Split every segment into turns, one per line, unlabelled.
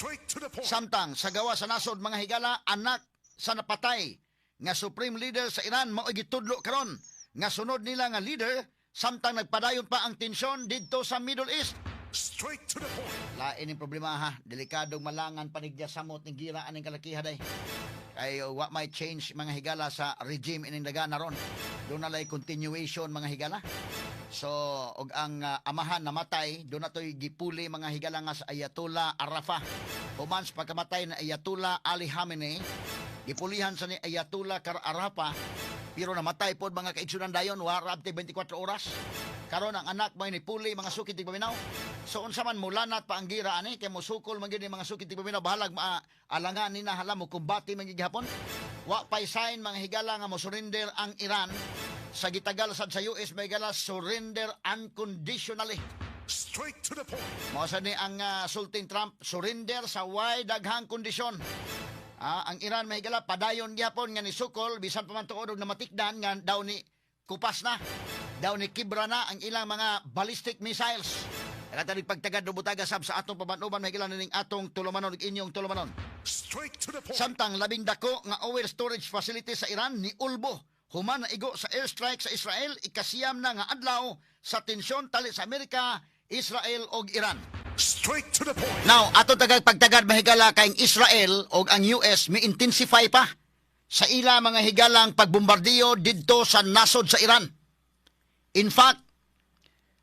Straight to the point.
Samtang sa gawa sa nasod, mga higala, anak sa napatay nga supreme leader sa Iran mao gitudlo karon nga sunod nila nga leader, samtang nagpadayon pa ang tensyon didto sa Middle East.
Straight to the point.
Lain ning problema ha, delikadong malangan panigya samot ning gira aning kalakiha day. Kay wa may change, mga higala, sa regime ining dagana ron. Duna lay continuation, mga higala. So og ang amahan namatay, duna toy gipuli, mga higala, nga sa Ayatollah Arafa. Human sa pagkamatay na Ayatollah Ali Khamenei, gipulihan sa ni Ayatollah Kar Arafa, pero namatay pod, mga kaigsunan, dayon wa ra 24 oras. Karon ang anak mo ni puli, mga sukit tigpaminaw. So unsa man, mulanat pa ang gira ani kay mosukol man gyud ni, mga sukit tigpaminaw, bahalag maalangan ni na hala mo kumbate man gyud gihapon. Wa pay sign, mga higala, nga mo surrender ang Iran sa gitagal sad sa US, mga higala, surrender unconditionally.
Straight to the point.
Mao sa ni ang sulting Trump, surrender sa way daghang kondisyon. Ang Iran, mahigala, padayon gyapon nga nisukol bisan pa man tuod og namatikdan nga daw ni kupas na. Daw ni kibra na ang ilang mga ballistic missiles. Kaya tanig pagtagad do butaga sab sa atong paban-uban, mahigala, ning atong tulumanon ug inyong tulumanon.
Straight to the point.
Samtang labing dako nga oil storage facility sa Iran ni ulbo human na igo sa airstrike sa Israel, ikasiyam na nga adlaw sa tensyon tali sa Amerika, Israel ug Iran.
Straight to the point.
Now, ato tagag pagtagad, mahigala, kay ang Israel o ang US mi intensify pa sa ila, mga higalang, pagbombardiyo didto sa nasod sa Iran. In fact,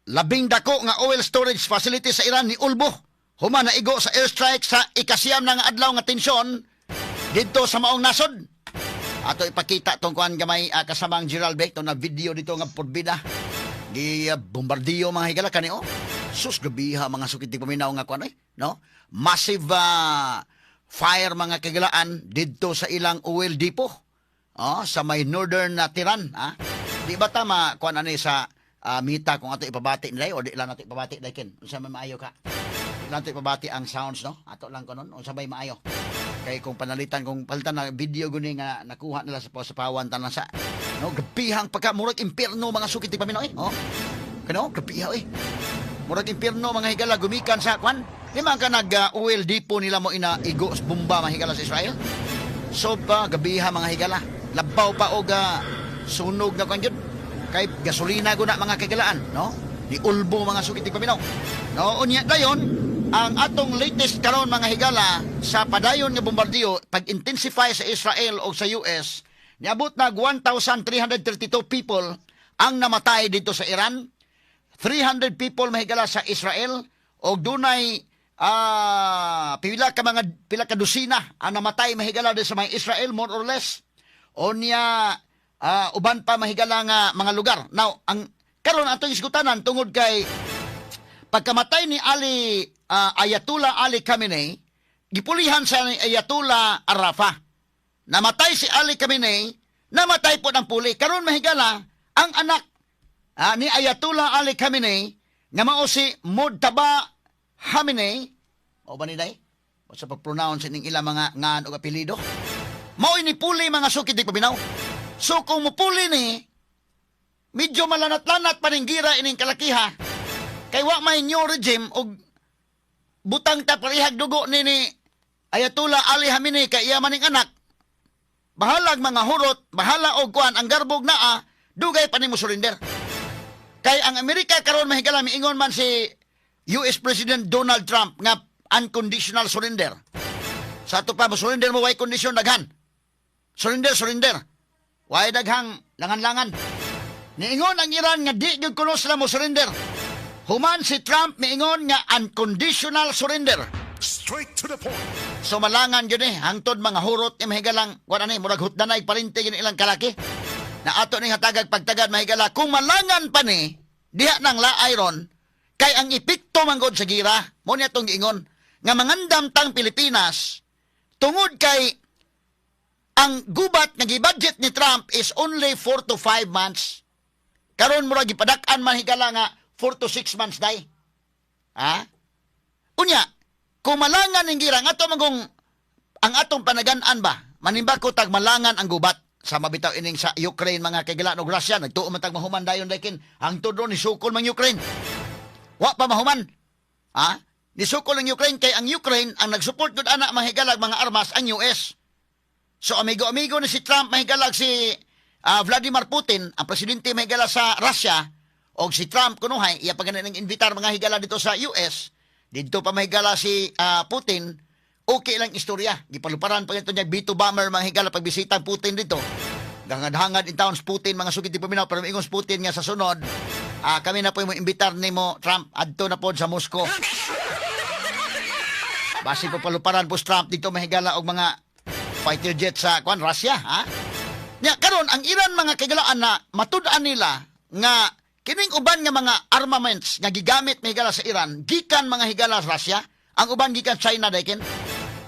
labing dako nga oil storage facility sa Iran ni ulbo human na igo sa airstrike sa ikasiyam na nga adlaw nga tensyon didto sa maong nasod. Ato ipakita tong kuan gamay, kasamang Gerald Beck to na video dito nga porbida. Gi bombardiyo, mga higala, kani oh. Sus, gabiha, mga sukit paminaw, nga kuan eh, no? Massive fire, mga kagilaan, didto sa ilang oil depot. Oh, sa may northern na Tehran, ah. Di ba tama kuan ani sa mita kung ato ipabati nila o di lang nato ipabati dai ken? Unsa may maayo ka? Di lang nato ipabati ang sounds, no? Ato lang kunon unsa may maayo. Kay kung panalitan, kung palitan na video guni nga nakuha nila sa pawan tanan sa, no, grabihang pagka murag impierno, mga sukit paminaw eh. Oh. Kano grabiha eh. Murag impierno, mga higala, gumikan sa kwan. Di man ka nag oil depot nila mo ina igo sa bomba, mga higala, sa Israel. So pa gabiha, mga higala. Labaw pa og sunog nga kwan jud. Kay gasolina guna, mga kagilaan, no? Ni ulbo, mga sukit paminaw. No, unya dayon ang atong latest karon, mga higala, sa padayon nga bombardiyo pag-intensify sa Israel o sa US, niabot nag 1,332 people ang namatay dito sa Iran, 300 people, mahigala, sa Israel, og dunay pila ka mga pila ka dosina ang namatay, mahigala, dito sa mga Israel, more or less. Unya uban pa, mahigala, nga mga lugar. Now, ang karon atong isgutanan tungod kay pagkamatay ni Ali Ayatollah Ali Khamenei, gipulihan sa ni Ayatollah Arafa. Namatay si Ali Khamenei, namatay po ng puli. Karon, mahigala, ang anak ni Ayatollah Ali Khamenei nga mao si Mojtaba Khamenei o ba ni day? O sa pag-pronounce ning ilang mga ngan o apelyido. Mao ni puli, mga sukit di paminaw. So kung mupuli ni, medyo malanat-lanat pa ning gira ining kalakiha. Kay wa may new regime og butang ta parehag dugo ni Ayatollah Ali Khamenei kay iya maning anak. Bahalag mga hurot, bahala og kuan ang garbog naa, dugay pa nimo surrender. Kay ang Amerika karon, mahigala, miingon man si US President Donald Trump nga unconditional surrender. Sa ato pa, mo surrender mo way kondisyon daghan. Surrender, surrender. Way daghang langan-langan. Niingon ang Iran nga di gyud kuno sila mo surrender. Human si Trump miingon nga unconditional surrender.
Straight to the point.
So malangan gyud eh hangtod mga hurot ni, mahigalang, wala ni murag hutdanay parinti gyud ilang kalaki. Na ato ning hatagag pagtagad, mahigala, kung malangan pa ni diha nang laay ron kay ang epekto manggod sa gira mo ni atong giingon nga mangandam tang Pilipinas tungod kay ang gubat nga gi-budget ni Trump is only 4 to 5 months. Karon murag gipadak-an man, higala, nga 4 to 6 months day. Ha? Unya, kung malangan ning gira, ang ato magong ang atong panagan-an ba, manimbako tag malangan ang gubat sa mabitaw ining sa Ukraine, mga kaigilan, og Russia, nagtuo man tag mahuman dayon, lakin hangtod ron ni sukol mang Ukraine. Wa pa mahuman. Ha? Nisukol ang Ukraine kay ang Ukraine ang nagsupport gud ana, mga higalag, mga armas ang US. So amigo-amigo ni si Trump, mahigalag, si Vladimir Putin, ang presidente, mahigala, sa Russia, og si Trump kunuhay iya pa gani nang invitar, mga higala, dito sa US. Didto pa, mahigala, si Putin, okay lang istorya. Gipaluparan pa ito niya B2 bomber, mga higala, pagbisita ang Putin dito. Gangad-hangad in town Putin, mga sukit di paminaw, pero ingon si Putin nga sa sunod, kami na po mo imbitar nimo, Trump, adto na pod sa Moscow. Basi po paluparan po si Trump dito, mahigala, og mga fighter jet sa kwan Russia, ha? Nya karon ang Iran, mga kaigalaan, na matud-an nila nga kining uban nga mga armaments nga gigamit, mahigala, sa Iran gikan, mga higala, sa Russia, ang uban gikan China dayken.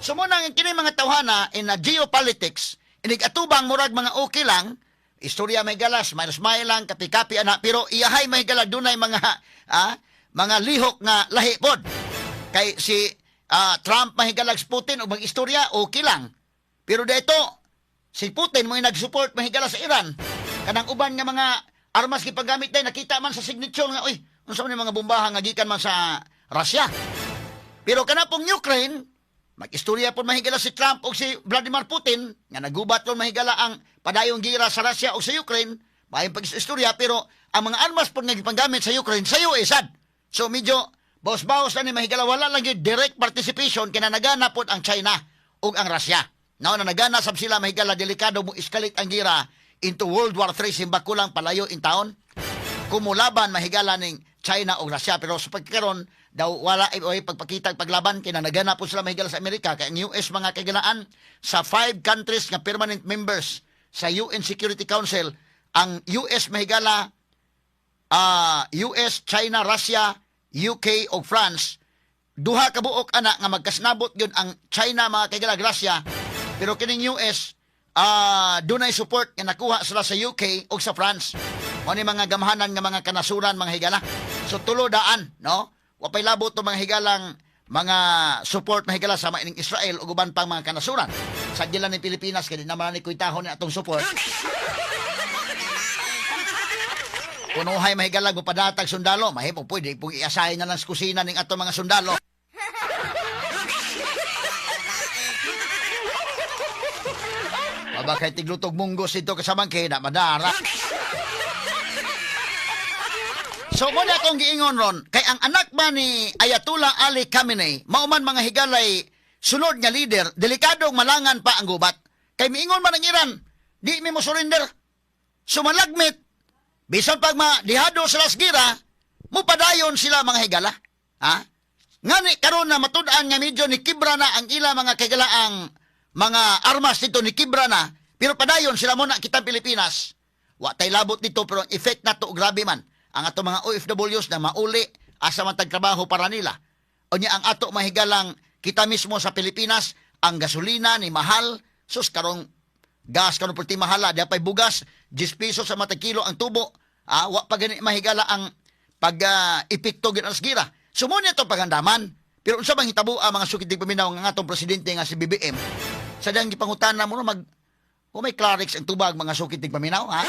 So mo nang kini mga tawhana in a geopolitics inig atubang murag mga okay lang istorya, mahigala, smile smile lang, kapi-kapi ana, pero iyahay, mahigala, dunay mga lihok nga lahi pod. Kay si Trump, mahigalag, si Putin og mag-istorya okay lang. Pero dito si Putin mo nag-support, mahigala, sa Iran. Kanang uban nga mga armas gipagamit day nakita man sa signature nga, uy, unsa man yung mga bombaha nga gikan man sa Russia. Pero kana pong Ukraine, mag-istorya po, mahigala, si Trump o si Vladimir Putin nga nagubat ron, mahigala, ang padayong gira sa Russia o sa Ukraine, maayong pag-istorya, pero ang mga armas po nga gipanggamit sa Ukraine sa US sad. So medyo baos-baos na ni, mahigala, wala lang yung direct participation kina nagana pod ang China ug ang Russia. Nao na nagana sab sila, mahigala, delikado mo escalate ang gira into World War III, simbako lang palayo in town kumulaban, mahigala, ning China o Russia. Pero sa pagkaron daw wala ay oy pagpakita og paglaban kay nagana po sila, mahigala, sa Amerika, kay ang US, mga kaigalaan, sa five countries nga permanent members sa UN Security Council, ang US, mahigala, US, China, Russia, UK ug France, duha ka buok ana nga magkasnabot yun ang China, mga kaigala, Russia, pero kining US dunay support nga nakuha sila sa UK ug sa France. Mo ni mga gamhanan nga mga kanasuran, mga higala. So tulo daan, no, wa pay labot to, mga higalang, mga support, mahigala, sama ining Israel ug uban pang mga kanasuran. Sa gilan ni Pilipinas kay di naman ni kuitahon ni atong support. Kunuhay, mahigala, padatag sundalo, mahimo pwede pong iasahin na lang sa kusina ning atong mga sundalo. Baba kay tiglutog munggos dito kasamang kay na madara. So mo na akong giingon ron kay ang anak ba ni Ayatollah Ali Khamenei mauman, mga higalay, sunod nga leader, delikadong malangan pa ang gubat. Kay miingon man ang Iran, di mi mo surrender. Sumalagmit bisan pag madihado sila sa gira, mupadayon sila, mga higala. Ha? Ngani karon na matud-an nga medyo ni kibra na ang ila, mga kigalaang, mga armas dito ni kibra na, pero padayon sila. Mo na kitang Pilipinas, wa tay labot dito, pero ang effect nato grabe man. Ang ato mga OFWs na mauli, asa man tagtrabaho para nila? Unya ang ato mahigalang kita mismo sa Pilipinas, ang gasolina ni mahal, sus, karong gas karon perti mahala, di pay bugas 10 pesos sa matag kilo ang tubo. Wa pa gani, mahigala, ang pag epekto gid ang gira. So mo nito pagandaman. Pero unsa bang hitabo ang mga sukit paminaw nga atong presidente nga si BBM sa dang gipangutana mo no mag kung may Clarex ang tubag, mga sukit paminaw, ha?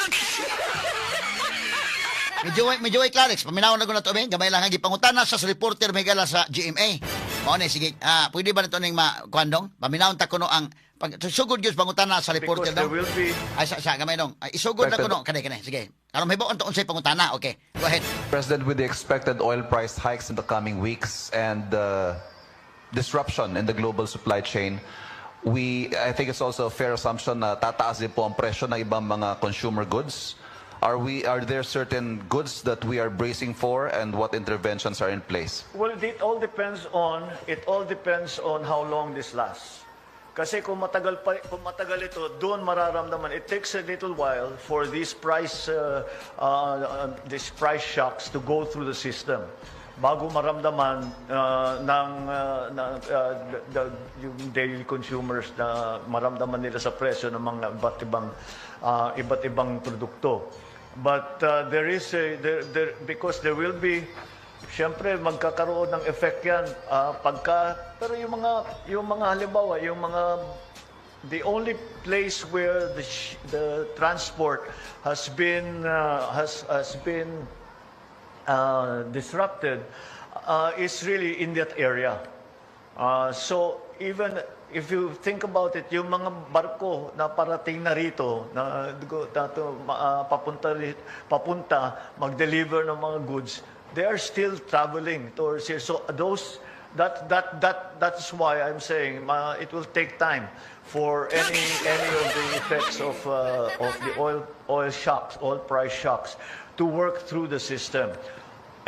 Medyo way Clarex, paminaw na ko na to, ben. Gamay lang ang gipangutana sa reporter, mahigala, sa GMA. Mao ni, sige, pwede ba nito ning ma kuandong? Paminaw ta kuno ang pag sugod gyud pangutana sa reporter
Because there
dong.
Will be
Ay, sa gamay dong. Ay, isugod na kuno kani kani. Sige. Aron mahibawon to unsay pangutana. Okay. Go ahead.
President, with the expected oil price hikes in the coming weeks and the disruption in the global supply chain, I think it's also a fair assumption na tataas din po ang presyo ng ibang mga consumer goods. Are there certain goods that we are bracing for and what interventions are in place?
Well, it all depends on how long this lasts. Kasi kung matagal ito, doon mararamdaman. It takes a little while for these price shocks to go through the system bago maramdaman ng yung daily consumers na maramdaman nila sa presyo ng mga iba't ibang produkto. But there is a there, there because there will be, siyempre, magkakaroon ng effect yan pagka, pero yung mga halimbawa, yung mga the only place where the transport has been disrupted is really in that area. So even if you think about it, yung mga barko na parating na rito, na papunta, mag-deliver ng mga goods, they are still traveling towards here. So those, that, that, that, that's why I'm saying it will take time for any of the effects of the oil shocks, oil price shocks, to work through the system.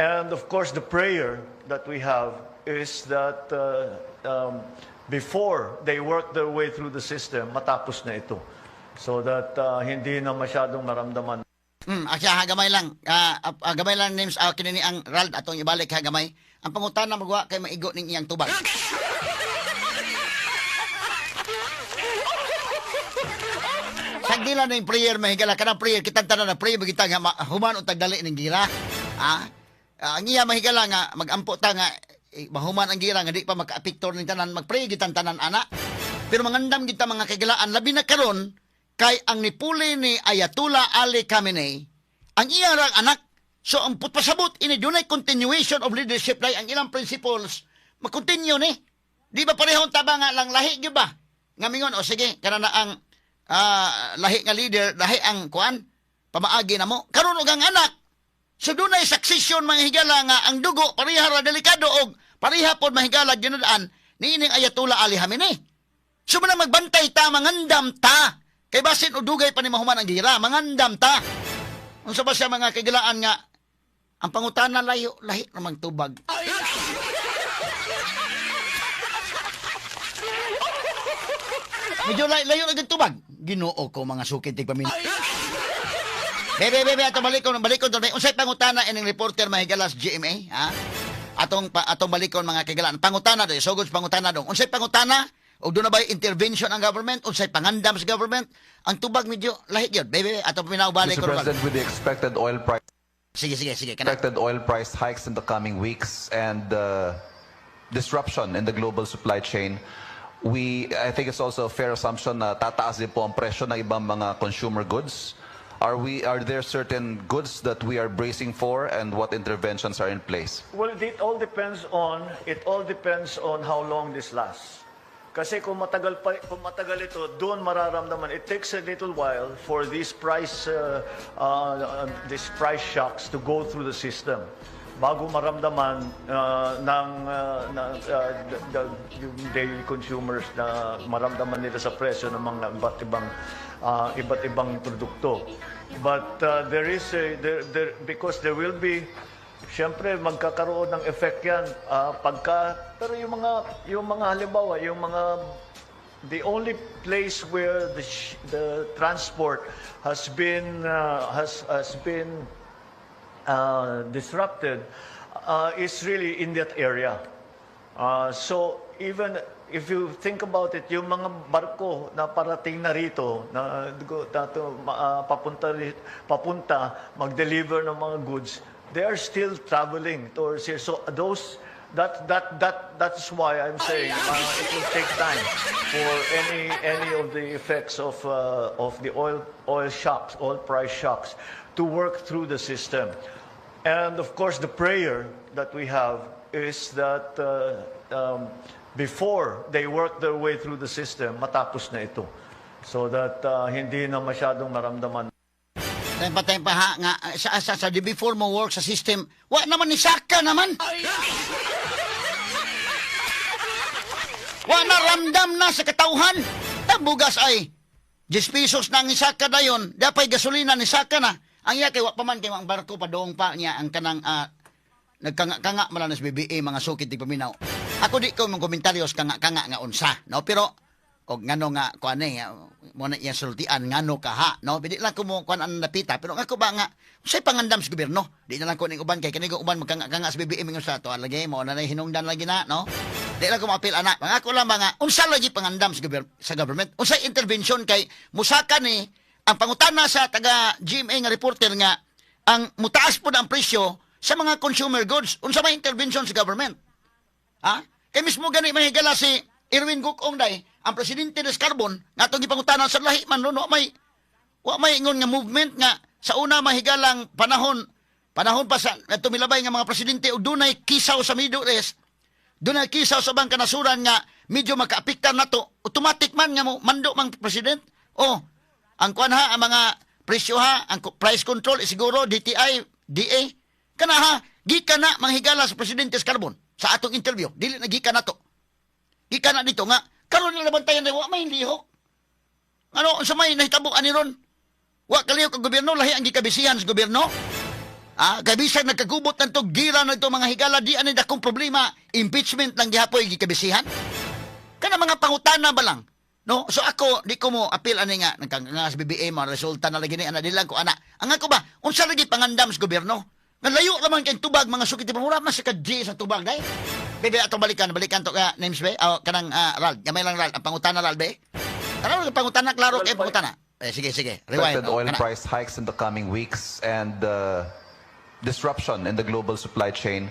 And of course, the prayer that we have is that before they work their way through the system, matapos na ito. So that hindi na masyadong maramdaman.
Akya ha, gamay lang. Gamay lang names kini ni ang Rald atong ibalik ha, gamay. Ang pangutana magwa kay maigo ning iyang tubag. Sagdila na yung prayer, mahigala kanang prayer kitang tanan na prayer kita nga human og tagdali ning gira. Ah, ang iya, mahigala, nga magampo ta nga mahuman ang gira nga di pa makaapektor ning tanan, magpray kitang tanan ana. Pero mangandam kita, mga kagilaan, labi na karon kay ang nipuli ni Ayatollah Ali Khamenei ang iya rang anak. So ang putpasabot ini dunay continuation of leadership dai, ang ilang principles makontinue ni. Di ba parehong taba nga lang lahi gyud ba? Nga mingon, o sige, kana na ang lahi nga leader, lahi ang kuan pamaagi na mo. Karon og ang anak. So dunay succession, mga higala, nga ang dugo pareha ra delikado og pareha pod, mahigala, ginadaan niining Ayatollah Ali Khamenei. So man magbantay ta, mangandam ta. Kay basin o dugay pa ni mahuman ang gira, mangandam ta. Unsa ba siya, mga kagilaan, nga ang pangutana layo lahi ra tubag. Medyo layo, layo na tubag. Ginoo ko, mga sukit tig pamin. Bebe, bebe, ato balikon, balikon to. Unsay pangutana ining reporter, mahigalas, GMA, ha? Atong balikon, mga kagilaan. Pangutana do, sugod sa pangutana dong. Unsay pangutana? Og doon na ba intervention ang government? Unsay pangandam sa government? Ang tubag medyo lahi gyud. Bebe, ato paminaw balik
Mr.
ko.
President, with the expected oil price
Sige, sige, sige. Kana.
expected oil price hikes in the coming weeks and disruption in the global supply chain, I think it's also a fair assumption na tataas din po ang presyo ng ibang mga consumer goods. Are there certain goods that we are bracing for and what interventions are in place?
Well, it all depends on how long this lasts. Kasi kung matagal ito, doon mararamdaman. It takes a little while for these price shocks to go through the system bago maramdaman ng na, yung daily consumers na maramdaman nila sa presyo ng mga iba't ibang produkto. But there is a there, there because there will be, siyempre, magkakaroon ng effect yan pagka, pero yung mga halimbawa, yung mga the only place where the transport has been disrupted is really in that area. So even if you think about it, yung mga barko na parating na rito, na papunta, mag-deliver ng mga goods, they are still traveling towards here. So those, that's why I'm saying it will take time for any of the effects of the oil shocks, oil price shocks, to work through the system. And of course, the prayer that we have is that before they work their way through the system, matapos na ito. So that hindi na masyadong maramdaman.
Tempa tempa ha nga sa the before mo work sa system, wa naman ni saka naman. Wa na ramdam na sa katawhan. Tabugas ay 10 pesos na ang isaka dayon, dapay gasolina ni saka na. Ang iya kay wa pa man kay ang barko padong pa niya ang kanang nagkanga-kanga man lang sa BBA, mga sukit di paminaw. Ako di ko mong komentaryo sa kanga-kanga nga unsa, no? Pero og ngano nga kuan eh, mo na iyang sultian ngano ka ha, no? Di lang ko mo kuan ang napita, pero ako ba nga unsay pangandam sa gobyerno? Di na lang ko ning uban kay kani ko uban magkanga-kanga sa BBM ingon sa to lagi mo na hinungdan lagi na, no? Di lang ko maapil ana. Mga ako lang mga unsa lagi pangandam sa government? Unsay intervention kay musaka ni ang pangutana sa taga GMA nga reporter nga ang mutaas po na ang presyo sa mga consumer goods. Unsa may intervention sa government? Ha? Kay mismo gani, mahigala, si Erwin Gukong day, ang presidente ng Carbon, nga atong gipangutana sa lahi man no, wa may ingon nga movement nga sa una, mahigalang panahon. Panahon pa sa tumilabay nga mga presidente ug dunay kisaw sa Middle East, dunay kisaw sa ubang kanasuran nga medyo makaapektar nato, automatic man nga mo mando mang president. Oh, ang kuan ha, ang mga presyo ha, ang price control eh, siguro DTI, DA. Kana ha, gikan na manghigala sa presidente sa Carbon sa atong interview. Dili na gikan nato. Gikan na dito nga karon nila bantayan wa may lihok. Ano unsa may nahitabo ani ron? Wa kalihok ang gobyerno, lahi ang gikabisihan sa gobyerno. Ah, kay bisag nagkagubot na to, gira na ito mga higala, di ani dakong problema, impeachment lang gihapoy gikabisihan. Kana mga pangutana ba lang? No? So ako, di ko mo appeal ani nga, nagkanga sa BBM, mga resulta na lagi ni, ana, di lang ko, ana. Ang ako ba, unsa lagi pangandam sa gobyerno? Nga layo raman kay tubag, mga sukit, mura man sa ka-G sa tubag, day. Bebe, atong balikan, balikan to ka, names be, oh, kanang Ral, gamay lang Ral, ang pangutana Ral, be. Kanang pangutana, klaro kay pangutana. Eh, sige, sige, rewind.
Expected
Oh,
oil
kana.
price hikes in the coming weeks and disruption in the global supply chain.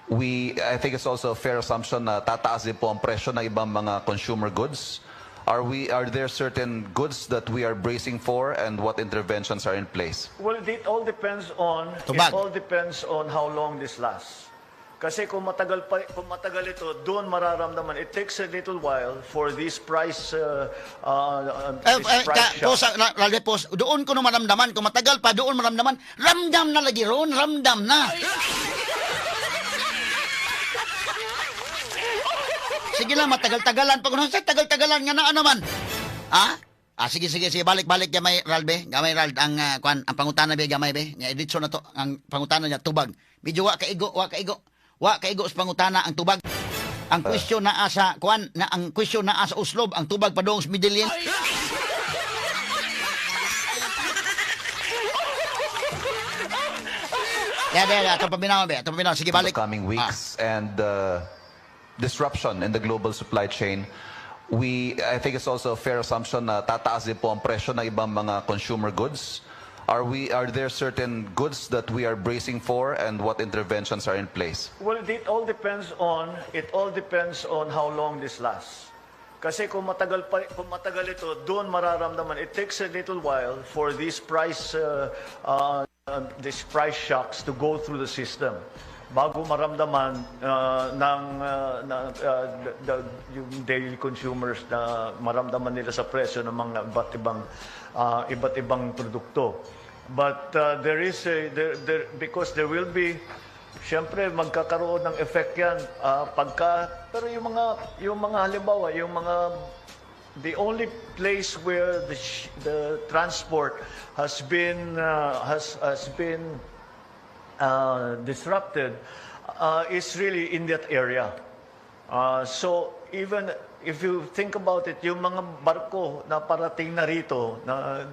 I think it's also a fair assumption na tataas din po ang presyo ng ibang mga consumer goods. Are there certain goods that we are bracing for and what interventions are in place?
Well,
Tubag.
it all depends on how long this lasts. Kasi kung matagal ito, doon mararamdaman. It takes a little while for this price
Eh,
this
eh,
price
ka,
shock.
po, sa, lalo po, doon ko no maramdaman. Kung matagal pa, doon maramdaman. Ramdam na lagi ron, ramdam na. Sige lang, matagal-tagalan. Pag sa tagal-tagalan nga na ano man. Ha? Ah, sige, sige, sige. Balik, balik. Gamay, Ral, be. Gamay, Ral. Ang, kwan, ang pangutana, be. Gamay, be. Nga, editso na to. Ang pangutana niya, tubag. Medyo wa kaigo, wa kaigo. Wa kaigo sa pangutana ang tubag. Ang question naa sa, kwan, na, ang question naa sa Oslob, ang tubag padung sa Medellin. Ya, ya, ya. Ito paminaw, be. Ito paminaw. Sige,
In the
balik.
coming weeks and disruption in the global supply chain. I think it's also a fair assumption na tataas din po ang presyo ng ibang mga consumer goods. Are there certain goods that we are bracing for and what interventions are in place?
Well, it all depends on how long this lasts. Kasi kung matagal ito, doon mararamdaman. It takes a little while for this price shocks to go through the system bago maramdaman ng na, yung daily consumers na maramdaman nila sa presyo ng mga iba't ibang produkto. But there is a there, there because there will be, siyempre, magkakaroon ng effect yan pagka, pero yung mga halimbawa, yung mga the only place where the transport has been disrupted is really in that area. So even if you think about it, yung mga barko na parating na rito, na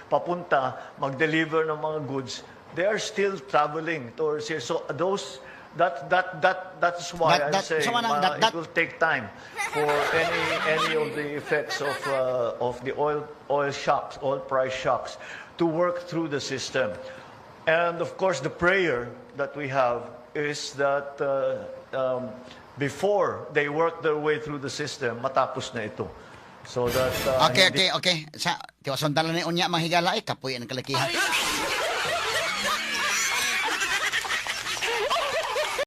papunta mag-deliver ng mga goods, they are still traveling towards here. So those that that that that's why I'm saying
so manang
it will take time for any of the effects of the oil shocks, oil price shocks, to work through the system. And of course, the prayer that we have is that before they work their way through the system, matapos na ito. So that
Okay,
hindi
okay. Sa, tiwason tala ni unya mga higala, eh, kapoy ang kalakihan.